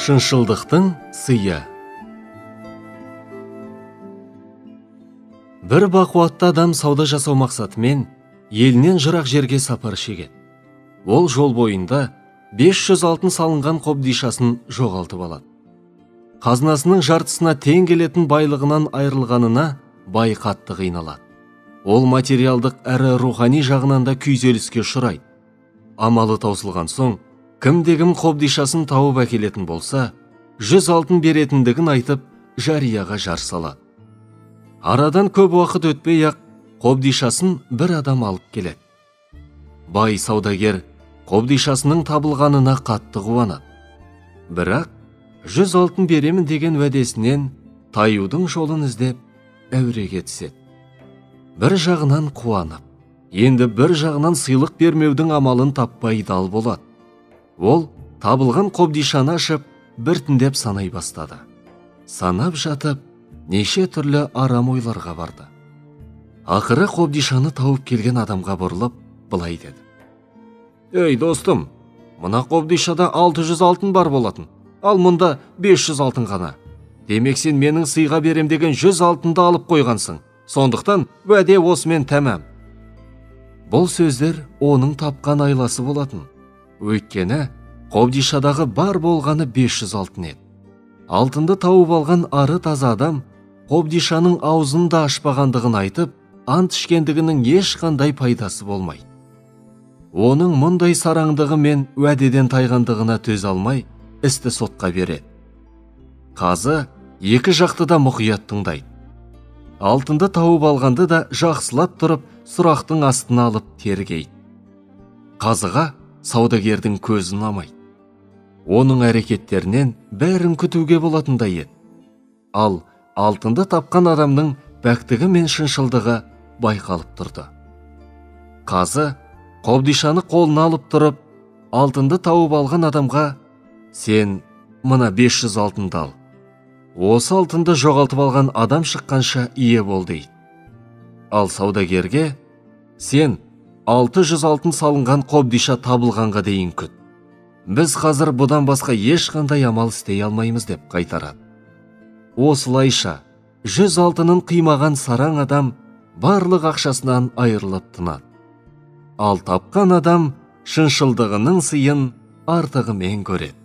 Шыншылдықтың сыйы. Бір бақуатты адам сауда жасау мақсатымен елінен жырақ жерге сапар шегеді. Ол жол бойында 500 алтын салынған қобдишасын жоғалтып алады. Қазынасының жартысына тең келетін байлығынан айырылғанына бай қатты қиналады. Ол материалдық әрі рухани жағынан да күйзеліске ұшырайды. Амалы таусылған соң, кімде-кім қобдишасын тауып әкелетін болса, 100 алтын беретіндігін айтып, жарияға жар салады. Арадан көп уақыт өтпей-ақ, қобдишасын бір адам алып келеді. Бай саудагер қобдишасының табылғанына қатты қуанады. Бірақ 100 алтын беремін деген уәдесінен таюдың жолын іздеп әуреге түседі. Бір жағынан қуанып, енді бір жағынан сыйлық бермеудің амалын таппай дал болады. Ол табылған қобдишаны ашып, біртіндеп санай бастады. Санап жатып, неше түрлі арам ойларға барды. Ақыры қобдишаны тауып келген адамға бұрылып, былай деді. Ей, достым, мына қобдишада 600 алтын бар болатын, ал мұнда 500 алтын ғана. Демек сен менің сыйға берем деген 100 алтынды алып қойғансың. Сондықтан уәде осымен тәмам. Бұл сөздер оның тапқан айласы болатын. Өйткені қобдишадағы бар болғаны 500 алтын еді. Алтынды тауып алған ары таза адам қобдишаның аузын да ашпағандығын айтып, ант ішкендігінің ешқандай пайдасы болмайды. Оның мұндай сараңдығы мен уәдеден тайғандығына төзе алмай, істі сотқа береді. Қазы екі жақты да мұқият тыңдайды. Алтынды тауып алғанды да жақсылап тұрып, сұрақтың астына алып тергейді. Қазыға саудагердің көзі ұнамайды. Оның әрекеттерінен бәрін күтуге болатындай еді. Ал алтынды тапқан адамның пәктігі мен шыншылдығы байқалып тұрды. Қазы қобдишаны қолына алып тұрып, алтынды тауып алған адамға: «Сен мына 500 алтынды ал. Осы алтынды жоғалтып алған адам шыққанша ие бол», дейді. Ал саудагерге: «Сен 600 алтын салынған қобдиша табылғанға дейін күт. Біз қазір бұдан басқа ешқандай амал істей алмаймыз», деп қайтарады. Осылайша 100 алтынын қимаған сараң адам барлық ақшасынан айырылып тынады. Ал тапқан адам шыншылдығының сыйын артығымен көреді.